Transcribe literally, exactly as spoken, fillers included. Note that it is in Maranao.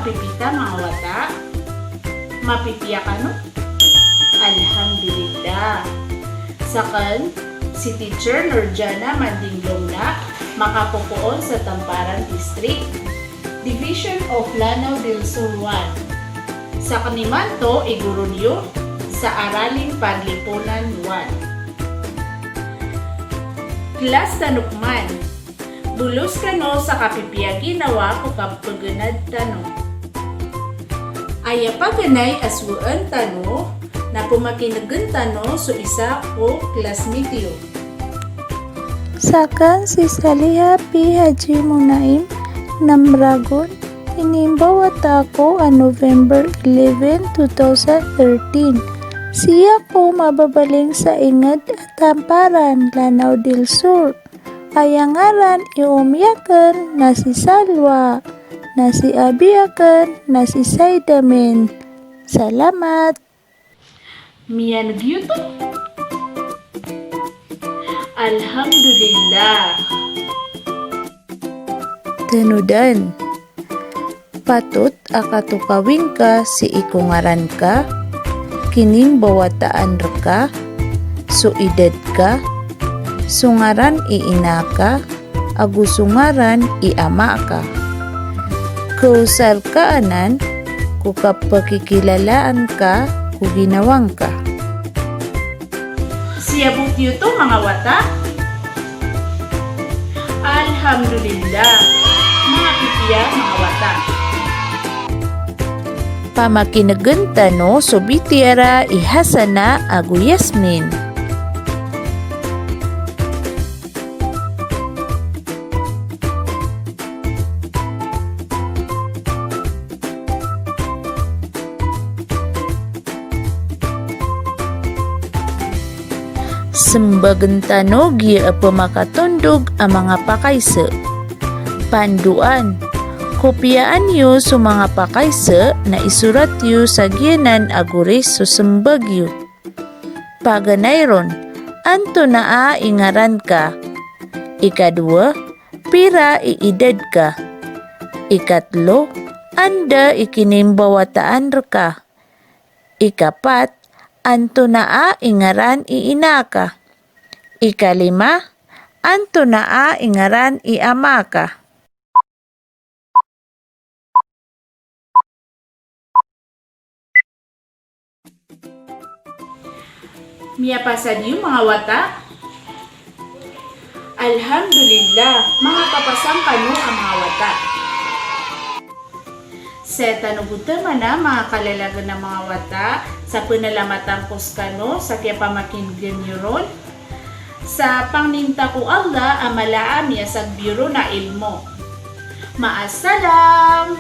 Pipita, manga wata? Mapipiya kano? Alhamdulillah. Sakn si Teacher Nurjana Mandinglomna, makapopoon sa Tamparan District, Division of Lanao del Sur one. Sakn imanto i guro niyo sa Araling Panliponan one. Klas tano pman. Bolos kano sa kapipiya ginawa ko kappaganad tano. Aya paganay a sowaan tano na pamakinegn tano so isa ko classmate iyo. Sakn si Saliha P Haji Munaim Namragon, inimbawata ko a November eleven, two thousand thirteen. Sii ako mababaling sa ingd a Tamparan, Lanao del Sur. Aya ngaran i omi akn na si Salwa, na si abi akn na si Saidamin. Salamat. Miyaneg iyo oto? Alhamdulillah. Tanodan. Patot a katokawi ngka sii ko ngaran ka, kinimbawataan rka, so idad ka, so ngaran i ina ka, ago so ngaran i ama ka. Kaosar ka anan ko kapakikilalaan ka ko ginawa ngka. Siyabot iyo oto, manga wata? Alhamdulillah. Mapipiya, manga wata. Pamakinegn tano so bitiara i Hasana ago Yasmin. Sembagn tano giya a pemakatondog a manga pakaisa. Pandoan. Kopiyaan iyo so manga pakaisa na isorat iyo sa giyanan a goris so sembag iyo. Paganay ron, antonaa i ngaran ka? Ikadowa, pira i idad ka? Ikatlo, anda i kinimbawataan rka? Ikapat, antonaa i ngaran i ina ka? Ikalima, antonaa i ngaran i ama ka? Miyapasad iyo, manga wata? Alhamdulillah, manga kapasang kano a manga wata. Sa tano bo taman a manga kalalagan a manga wata, sa penalamatan ko skano sa kiyapamakinegen iyo ron. Sa pangnin ta ko Allah a mala a miyasagbi ron a ilmo. Ma'assalam.